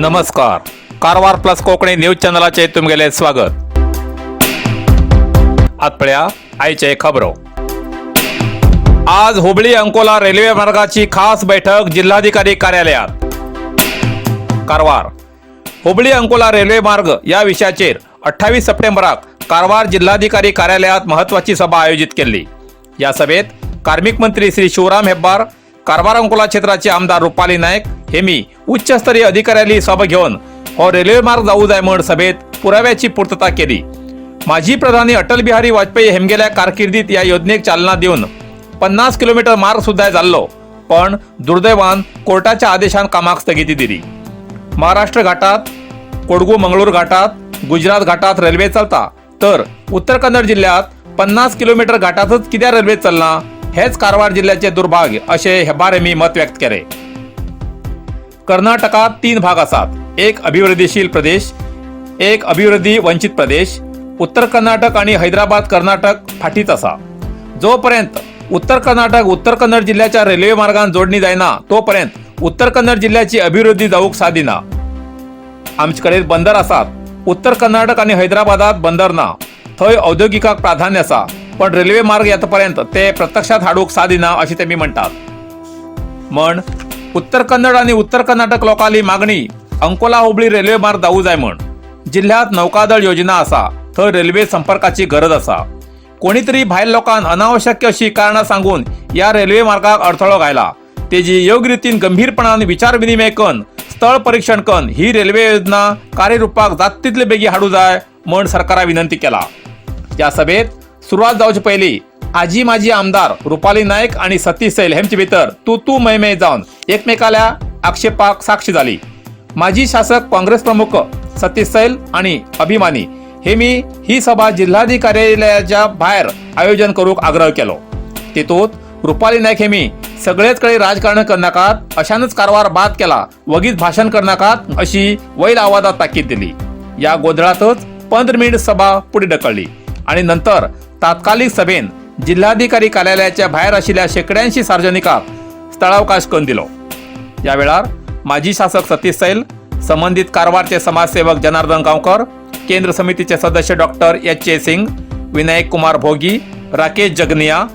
नमस्कार, Karwar plus Konkani news चॅनलाचे तुमगेले स्वागत. आत पळया आयचे खबरो. आज हुबळी अंकोला रेल्वे मार्गाची खास बैठक जिल्हाधिकारी कार्यालयात. कारवार. हुबळी अंकोला रेल्वे मार्ग या विषयाचेर 28 सप्टेंबराक कारवार जिल्हाधिकारी कार्यालयात महत्वाची सभा आयोजित केल्ली. या सभेत कार्मिक मंत्री श्री शिवराम हेब्बार, कारवार अंकोला क्षेत्राचे आमदार रुपाली नायक हेमी उच्चस्तरीय अधिकाऱ्यांनी सभा घेवन हो रेल्वे मार्ग जाऊ जाय म्हण सभेत पुराव्याची पूर्तता केली. माजी प्रधानी अटल बिहारी वाजपेयी हेमगेल्या कारकिर्दीत या योजनेक चालना दिवन 50 किलोमीटर मार्ग सुद्धा जाल्लो, पण दुर्दैवान कोर्टाच्या आदेशान कामाक स्थगिती दिली. महाराष्ट्र घाटात, कोडगू मंगळूर घाटात, गुजरात घाटात रेल्वे चलता, तर उत्तर कन्नड जिल्ह्यात 50 किलोमीटर घाटातच कित्याक रेल्वे चलना, हेच कारवार जिल्ह्याचे दुर्भाग्य असे हेब्बार हेमी मत व्यक्त केले. कर्नाटकात तीन भाग आसात. एक अभिवृद्धीशील प्रदेश, एक अभिवृद्धी वंचित प्रदेश. उत्तर कर्नाटक आणि हैदराबाद कर्नाटक फाटीच आसा. जोपर्यंत उत्तर कर्नाटक उत्तर कन्नड जिल्ह्याच्या रेल्वे मार्गान जोडणी जायना, तोपर्यंत उत्तर कन्नड जिल्ह्याची अभिवृद्धी जावूक सादिना. आमचे कडेन बंदर आसात. उत्तर कर्नाटक आणि हैदराबादात बंदर ना. थंय औद्योगिकाक प्राधान्य आसा, पण रेल्वे मार्ग येतापर्यंत ते प्रत्यक्षात हाडूंक सादिना, अशें तेमी म्हणटात. म्हण उत्तर कन्नड आणि उत्तर कर्नाटक लोकांली मागणी अंकोला हुबळी रेल्वे मार्ग जावू जाय म्हण. जिल्ह्यात नौकादळ योजना आसा, थंय रेल्वे संपर्काची गरज आसा. कोणी तरी भायल लोकांक अनावश्यक अशी कारणां सांगून या रेल्वे मार्गाक अडथळो घायला. तेजी योग्य रितीन गंभीरपणान विचार विनिमय कन, स्थळ परीक्षण कन ही रेल्वे योजना कार्यरूपाक जात तितले बेगी हाडू जाय म्हण सरकारा विनंती केला. या सभेत सुरवात जावचे पयली आजी माजी आमदार रुपाली नायक आणि सतीश सैल हेमचे भितर तू तू मै मै जावन एकमेकाल्या आक्षेपाक साक्षी झाली. माजी शासक काँग्रेस प्रमुख सतीश सैल आणि अभिमानी हे मी ही सभा जिल्हाधिकार्यालयाच्या भायर आयोजन करूक आग्रह केलो. तितूत रुपाली नायक हेमी सगळेच कडे राजकारण करनाकात, अशानच कारवार बाद केला, वगीच भाषण करनाकात, अशी वैल आवाजात ताकीद दिली. या गोंधळातच 15 मिनिट सभा पुढे ढकलली आणि नंतर तात्कालिक सभेन जिल्हाधिकारी कार्यालयाच्या भायर आशिल्ल्या शेकड्यांशी सार्वजनिकाक स्थळावकाश करून दिलो. या वेळार माजी शासक सतीश सैल, संबंधित कारवारचे समाजसेवक जनार्दन गांवकर, केंद्र समितीचे सदस्य doctor H A Singh, Vinayak Kumar Bhogi, Rakesh Jaganiya,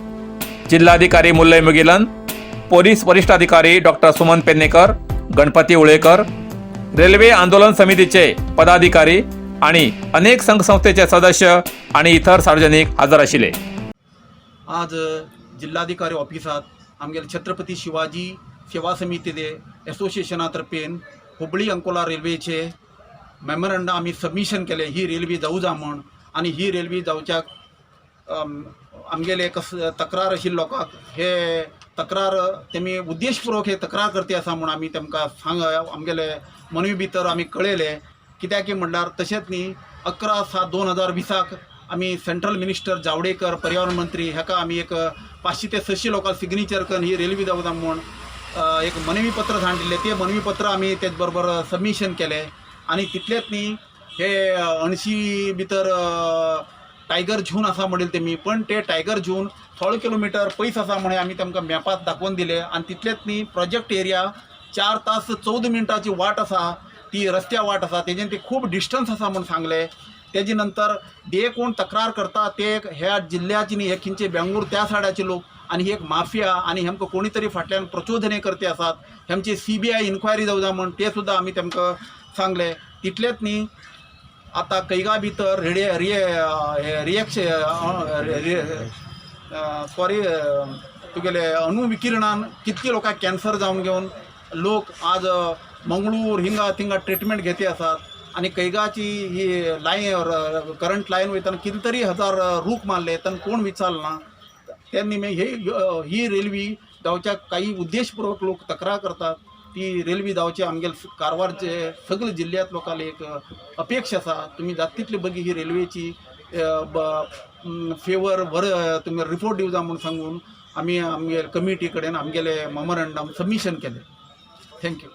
जिल्हाधिकारी मुल्लय मुगिलन, पोलीस वरिष्ठ अधिकारी डॉक्टर सुमन पेन्नेकर, गणपती उळेकर, रेल्वे आंदोलन समितीचे पदाधिकारी आणि अनेक संघसंस्थेचे सदस्य आणि इतर सार्वजनिक हजर आशिल्ले. आज जिल्हाधिकारी ऑफिसात आमगेले छत्रपती शिवाजी सेवा समितीचे एसोसिएशना तर्फेन हुबळी अंकोला रेल्वेचे मेमोरंडम आमी सबमिशन केले, ही रेल्वे जावूं जा म्हण. आनी ही रेल्वे जावच्याक आमगेले कस तक्रार आशिल्ले लोकांक हे तक्रार तेमी उद्देशपूर्वक हे तक्रार करते आसा म्हूण आमी तेमकां सांग आमगेले मनवी भितर आमी कळयले. कित्याक म्हणल्यार तशेंच न्ही, 11/7/2020 आमी सेंट्रल मिनिस्टर जावडेकर, पर्यावरण मंत्री हाका आमी एक 500 ते 600 लोकांक सिग्नेचर करून ही रेल्वे जावं म्हूण एक मनवी पत्र धाडून दिल्लें. ते मनवी पत्र आमी तेच बरोबर सबमिशन केलें. आनी तितलेंच न्ही, हे अणशी भितर टायगर झोन आसा म्हणले तेमी, पण ते टायगर झोन 16 किलोमिटर पयस आसा म्हणून आमी तांकां मॅपात दाखोवन दिले. आनी तितलेंच न्ही, प्रोजेक्ट एरिया 4 तास 14 मिनटाची वाट आसा, ती रस्त्या वाट आसा, तेजेन ती खूब डिस्टन्स आसा म्हूण सांगलें. तेजे नंतर जे कोण तक्रार करता ते ह्या जिल्ल्याची न्ही, हे खंयचे बेंगळूर त्या सायडाचे लोक आनी ही एक माफिया आनी हेमकां कोणी तरी फाटल्यान प्रचोदने करते आसात. हेमची सीबीआय इन्क्वायरी जावं जाय म्हण ते सुद्दां आमी तेमकां सांगलें. तितलेंच न्ही, आतां कैगा भितर रेडिये रिये हे रिएक्शन, सॉरी, तुगेले अणुविकिरणान कितके लोकांक कॅन्सर जावन घेवन लोक आज मंगळूर हिंगा थिंगा ट्रिटमेंट घेते आसात. आनी कैगाची ही लायन, करंट लायन वयतना कितें तरी हजार रूख मारले, तेन्ना कोण विचारना. ते निमे हे ही रेल्वे जावच्याक काही उद्देशपूर्वक लोक तक्रार करतात. ती रेल्वे जावची आमगेले कारवारचे सगळे जिल्ल्यांत लोकांले एक अपेक्षा आसा. तुमी जाता तितले बेगीन ही रेल्वेची फेवर वर तुमी रिपोर्ट दिवचा म्हूण सांगून आमी आमगे कमिटी कडेन आमगेले मेमोरंडम सबमिशन केलें. Thank you.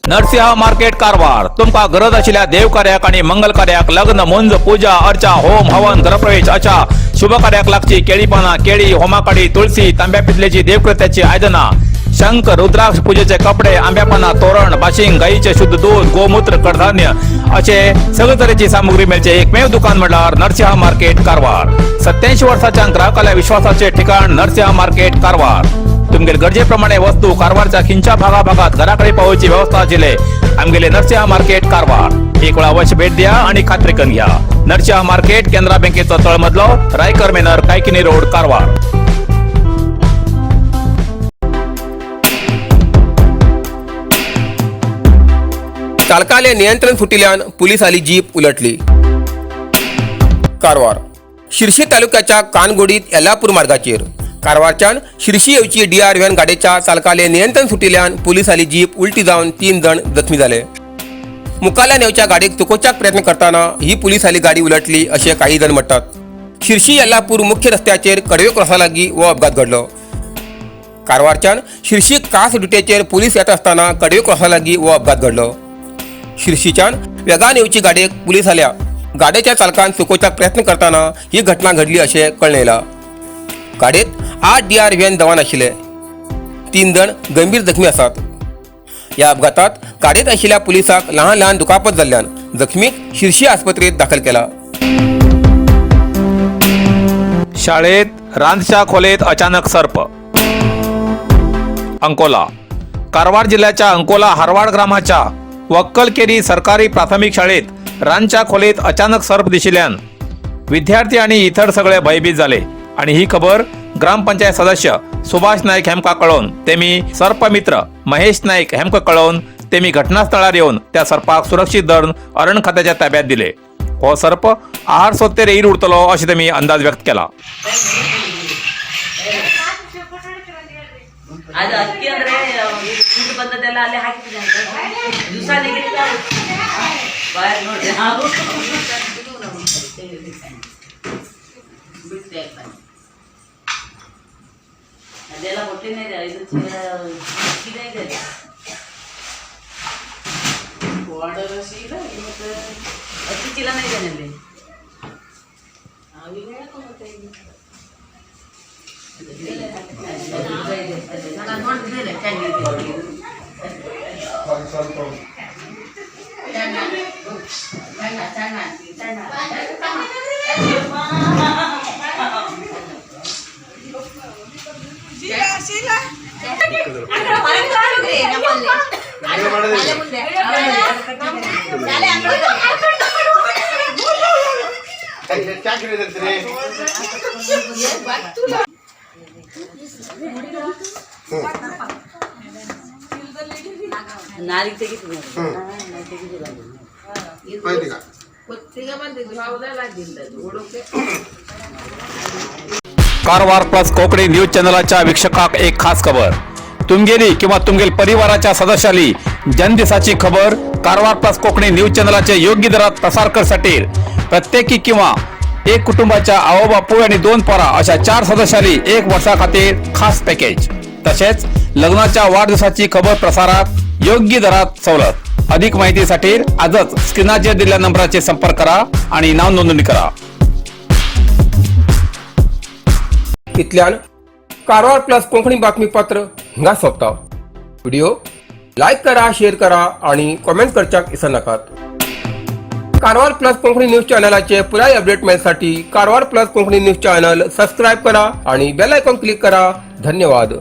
Narasimha market Karwar. तुमकां गरज आशिल्ल्या देवकार्याक आणि मंगल कार्याक, लग्न, मुंज, पूजा अर्चा, होम हवन, घरप्रवेश अशा शुभ कार्याक लागची केळी पानां, केळी, होमाकाडी, तुळसी, तांब्या पितलेची देवकृत्याची आयदनां, शंख, रुद्राक्ष, पूजेचे कपडे, आंब्या पानां, तोरण, बाशिंग, गाईचे शुद्ध दूध, गोमूत्र, कडधान्य असे सगळे तरेची सामुग्री मेळचे एकमेव दुकान म्हणल्यार नरसिंह मार्केट कारवार. 87 वर्साच्या ग्राहकाला विश्वासाचे ठिकाण नरसिंह मार्केट कारवार. तुमगेले गरजेप्रमाणे वस्तू कारवारच्या खिंच्या भागाभागात घराकडे पावोवची व्यवस्था आशिल्ले आमगेले नरसिंह मार्केट कारवार. एक वेळा अवश्य भेट द्या आणि खात्री करून घ्या. नरसिंह मार्केट, केनरा बँकेचो तळमजलो, रायकर मेनर, कायकिनी रोड, कारवार. चालकाले नियंत्रण सुटिल्यान पुलिसाली जीप उलटली. कारवार शिर्शी तालुक्याच्या कानगोडीत येल्लापूर मार्गाचेर कारवारच्यान शिर्शी येवची डी आर व्हॅन गाडयेच्या चालकाले नियंत्रण सुटिल्यान पुलिसाली जीप उलटी जावन 3 जण जखमी जाले. मुखाल्यान येवच्या गाडयेक चुकोवच्याक प्रयत्न करतना ही पुलिसाली गाडी उलटली अशें काही जण म्हणटात. शिर्शी येल्लापूर मुख्य रस्त्याचेर कडवे क्रॉसा लागीं हो अपघात घडलो. कारवारच्यान शिर्शी कास ड्युटेचेर पुलीस येता आसतना कडवे क्रॉसा लागीं हो अपघात घडलो. शिर्शीच्यान वेगान येवची गाडयेक पुलीस आल्या. गाडयेच्या चालकान चुकोवच्याक प्रयत्न करतना ही घटना घडली अशें कळ्ळें येयलां. गाडयेत 8 डी आर व्हॅन जवान आशिल्ले. 3 जण गंभीर जखमी आसात. ह्या अपघातात गाडयेत आशिल्ल्या पुलिसाक ल्हान ल्हान दुखापत जाल्ल्यान जखमीक शिर्शी आस्पत्रेत दाखल केला. शाळेत रांदच्या खोलीत अचानक सर्प. अंकोला. कारवार जिल्ह्याच्या अंकोला हरवाड ग्रामाच्या वक्कलकेरी सरकारी प्राथमिक शाळेत रांदच्या खोलीत अचानक सर्प दिशिल्ल्यान विद्यार्थी आणि इतर सगळे भयभीत झाले आणि ही खबर ग्रामपंचायत सदस्य सुभाष नाईक हेमका कळोवन तेमी सर्पमित्र महेश नाईक हेमका कळोवन तेमी घटनास्थळार येवन त्या सर्पाक सुरक्षीत धरून अरण खात्याच्या ताब्यात दिले. हो सर्प आहार सोदतेर येईल उरतलो अशें तेमी अंदाज व्यक्त केला. ಅದು ಅಕ್ಕಿ ಅಂದ್ರೆ ದುಡ್ಡು ಬಂದದ್ದೆಲ್ಲ ಅಲ್ಲೇ ಹಾಕಿದ್ದೀನಿ ಅಂತ ದಿವಸ ಬಾಯ್ ನೋಡಿ ಬಿಟ್ಟೆ. ಅದೆಲ್ಲ ಹೊಟ್ಟೆನೇ ಇದೆ, ಇದು ಚೀಲ ಚೀಲ ಇದೆ. ಮತ್ತು ಅಕ್ಕಿ ಚೀಲನೇ ಇದೆ ಅಲ್ಲಿ. ನಾನು ನೋಡಿದ್ದೇನೆ. ನಾಲಿಗೆ ತೆಗಿತೀನಿ, ನಾನು ತೆಗಿದಿಲ್ಲ. कारवार प्लस कोकणी न्यूज चॅनलाच्या वीक्षकाक एक खास खबर. तुमगेली किंवा तुमगेल परिवाराच्या सदस्याली जनदिसाची खबर कारवार प्लस कोकणी न्यूज चॅनलाचे योग्य दरात प्रसार करसाठी प्रत्येकी किंवा एक कुटुंबाच्या आवो बापूय आणि 2 पोरा अशा 4 सदस्याली एक वर्षा खातीर खास पॅकेज, तसेच लग्नाच्या वाढदिवसाची खबर प्रसारात योग्य दरात सवलत. अधिक माहितीसाठी आजच स्क्रीनाचेर दिलेल्या नंबराचे संपर्क करा आणि नाव नोंदणी करा. इतल्यान कारवार प्लस कोंकणी बातमीपत्र हांगा सोंपता. व्हिडिओ लायक करा, शेअर करा आणि कॉमेंट करच्याक विसरनाकात. कारवार प्लस कोंकणी न्यूज चॅनलाचे पुराय update मेळसाठी Karwar plus Konkani news channel subscribe करा आणि बेल आयकॉन क्लिक करा. धन्यवाद.